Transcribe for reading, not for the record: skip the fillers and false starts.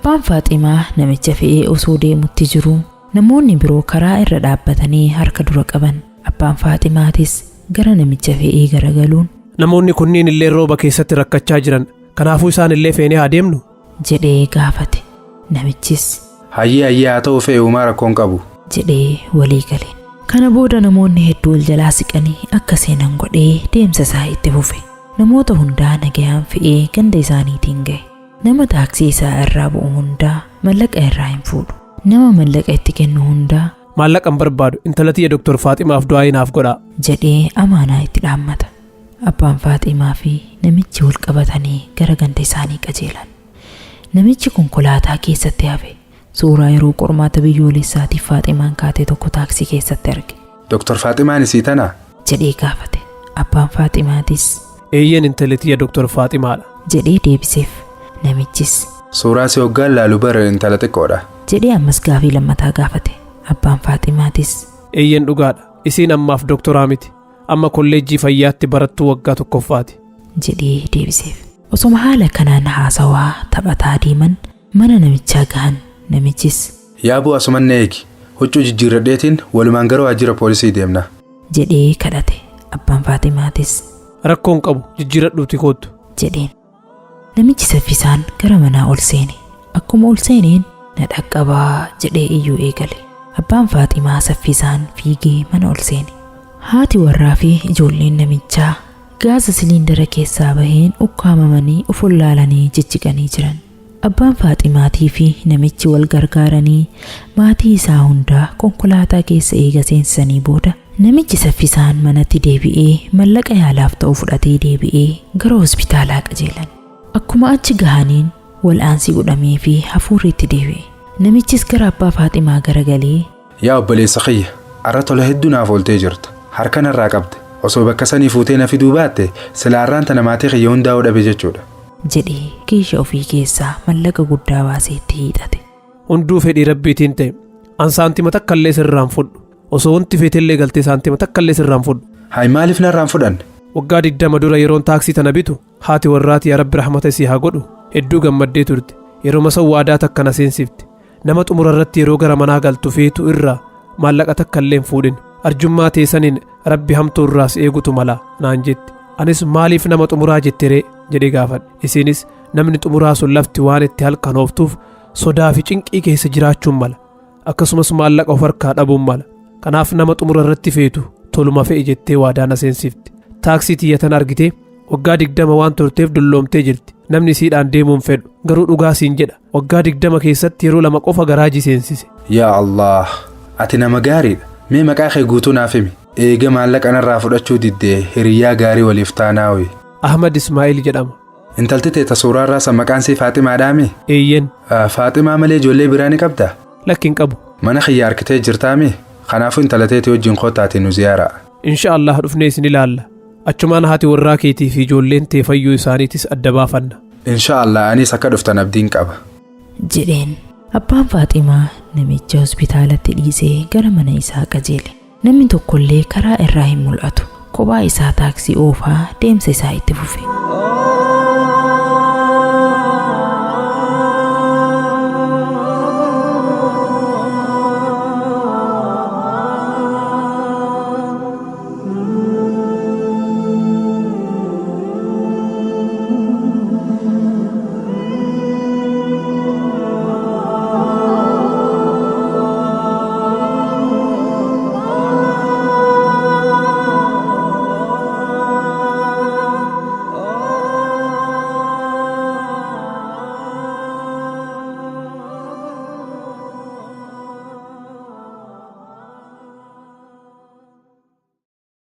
Abbaan Faaximaa namicha fe'ee osoo deemutti jiruu namoonni biroo karaa irra dhaabbatanii harka dura qaban. Abbaan Faaximaatis gara namicha fe'ee garagaluun Namoonni kunniin illee rooba keessatti rakkachaa jiran. Kanaafuu isaan illee feenee haa deemnu. jedhee gaafate. Namichis Hayyee, hayyee, haa ta'u, fe'e, uumaa rakkoon qabu. jedhee walii gale. Kana booda namoonni hedduu wal jalaa siqanii akka seenan godhee deemsa isaa itti fufe. Namoota hundaa nagayaan fe'ee ganda isaaniitiin gahe. Nama taaksii isaa irraa bu'u hundaa mallaqa irraa hin fuudhu. Nama mallaqa itti kennu hundaa Maallaqa hin barbaadu, intala tiyya Doktor Faaximaaf du'aa naaf godhaa. jedhee amaanaa itti dhaammata. Abbaan Faaximaa fi namichi wal qabatanii gara ganda isaanii qajeelan. Namichi konkolaataa keessatti hafe suuraa yeroo qormaata biyyoolessaatiif Faaximaan kaate tokko taaksii keessatti arge. Doktor Faaximaan isii tana? Jedhee gaafate. Abbaan Faaximaatis Eeyyeen, intala tiyya Doktor Faaximaadha. jedhee deebiseef. Namichis Suuraa si hoggaan laalu bara intala xiqqoodha. jedhee ammas gaafii lammataa gaafate. Abbaan Faaximaatis Eeyyeen, dhugaadha. Isiin ammaaf doktoraa miti. Amma kolleejjii fayyaatti barattuu waggaa tokkoffaati. jedhee deebiseef. Osoma haala kanaan haasawaa taphataa deeman mana namichaa gahan. Namichis Yaabuu, asuman na eegi. Huccuu jijjiirradheetiin walumaan gara waajjira poolisii deemna. jedhee kadhate. Abbaan Faaximaatis Rakkoon qabu, jijjiiradhuuti koottu. jedheen. Namichi saffisaan gara manaa ol seene. Akkuma ol seeneen "Na dhaqqabaa" jedhee iyyuu eegale. Abbaan Faaximaa saffisaan fiigee mana ol seene. Haati warraa fi ijoolleen namichaa gaasa siliindara keessaa baheen ukkaamamanii of wallaalanii jijjiqanii jiran. Abbaan Faaximaatii fi namichi wal gargaaranii maatii isaa hundaa konkolaataa keessa eega seensisanii booda, namichi saffisaan manatti deebi'ee mallaqa yaalaaf ta'u fudhatee deebi'ee gara hospitaalaa qajeelan. Akkuma achi gahaniin wal'aansi godhamee fi hafuurri itti deebi'e. Namichis gara abbaa Faaximaa garagalee Yaa obboleessa kiyya, arra tola hedduu naaf ooltee jirta. Harka narraa qabde. Osoo bakka sanii fuutee na fiduu baatte, silaarraan tana maatii kiyya hundaa'uu dhabe jechuudha. jedhee kiisha ofii keessaa mallaqa guddaa baasee itti hiixate. Hunduu fedhii Rabbiitiin ta'e. An saantima takka illee sirraan fudhu. Osoo wanti feetellee galtee saantima takka illee sirraan fudhu. Hay, maaliif narraan fudhanne? Waggaa 20 dura yeroon taaksii tana bitu, haati warraati, yaa Rabbi rahmata isii haa godhu, hedduu gammaddee turte. Yeroo masa waadaa takka na seensifte. Nama xumura irratti yeroo gara manaa galtu feetu irraa maallaqa takka illee hin fuudhin. Arjummaa teessaniin Rabbi hamtuu irraas eegutu mala naan jetti. Anis "Maaliif nama xumuraa jette ree?" jedhee gaafadhe. Isiinis, "Namni xumuraa sun lafti waan itti halkan ooftuuf sodaa fi cinqii keessa jiraachuun mala. Akkasumas maallaqa of harkaa dhabuun mala. Kanaaf nama xumura irratti feetu toluma fe'e" jettee waadaa na seensifte. Taaksii tiyyatan argitee, waggaa 20 waan turteef dulloomtee jirti. Namni isiidhaan deemuun fedhu. Garuu dhugaa siin jedha. Waggaa 20 keessatti yeroo lama qofa garaajii seensise. Yaa Allah, ati nama gaariidha. Mee maqaa kee guutuu naaf himi. Eega maallaqa narraa fudhachuu diddee hiriyyaa gaarii waliif taanaawi. Ahmad Ismaa'il jedhama. Intalti teeta suuraarraa san maqaan sii Faaximaadhaami? Eeyyen. Faaximaa malee ijoollee biraa ni qabdaa? Lakki, hin qabu. Mana kiyya harkitee jirtaami? Kanaafuu intala teetii wajjin koottaatii nu ziyaaraa. Insha Allah, dhufnee isin ilaalla. Achumaan haati warraa keetii fi ijoolleen tee fayyuu isaaniitis adda baafanna. Insha Allah, anis akka dhuftan abdiin qaba. jedheen. Abbaan Faaximaa namicha hospitaalatti dhiisee gara mana isaa qajeele. Namni tokkollee karaa irraa hin mul'atu. Kophaa isaa taaksii oofaa deemsa isaa itti fufe.